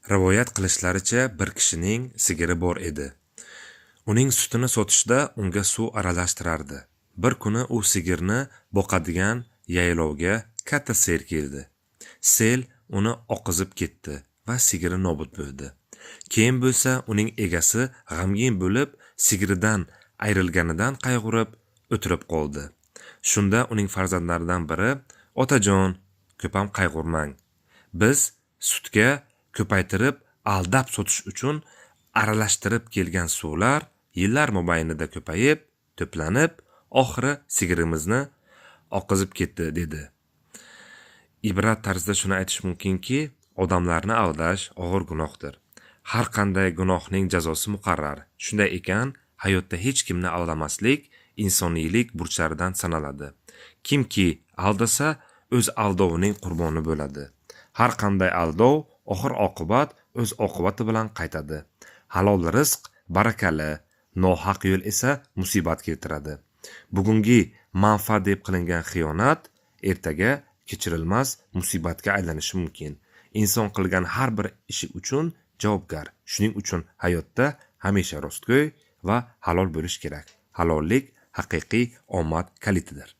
Rivoyat qilishlaricha, bir kishining sigiri bor edi. Uning sutini sotishda unga suv aralashtirardi. Bir kuni u sigirni boqadigan yaylovga katta sel keldi. Sel uni oqizib ketdi va sigiri nobud bo'ldi. Keyin bo'lsa uning egasi g'amgin bo'lib, sigiridan ayrilganidan qayg'urib o'tirib qoldi. Shunda uning farzandlaridan biri: "Otajon, ko'pam qayg'urmang. Biz sutga ko'paytirib aldab sotish uchun aralashtirib kelgan suvlar yillar mobaynida ko'payib, to'planib, oxiri sigirimizni oqizib ketdi", dedi. Ibrat tarzida shuni aytish mumkinki, odamlarni aldash og'ir gunohdir. Har qanday gunohning jazosi muqarrar. Shunday ekan, hayotda hech kimni aldamaslik insoniylik burchlaridan sanaladi. Kimki aldasa, o'z aldovining qurboni bo'ladi. Har qanday aldov oxir oqibat o'z oqibati bilan qaytadi. Halol rizq barakali, nohaq yo'l esa musibat keltiradi. Bugungi manfaat deb qilingan xiyonat ertaga kechirilmas musibatga aylanishi mumkin. Inson qilgan har bir ishi uchun javobgar. Shuning uchun hayotda hamisha rostgo'y va halol bo'lish kerak. Halollik haqiqiy omad kalitidir.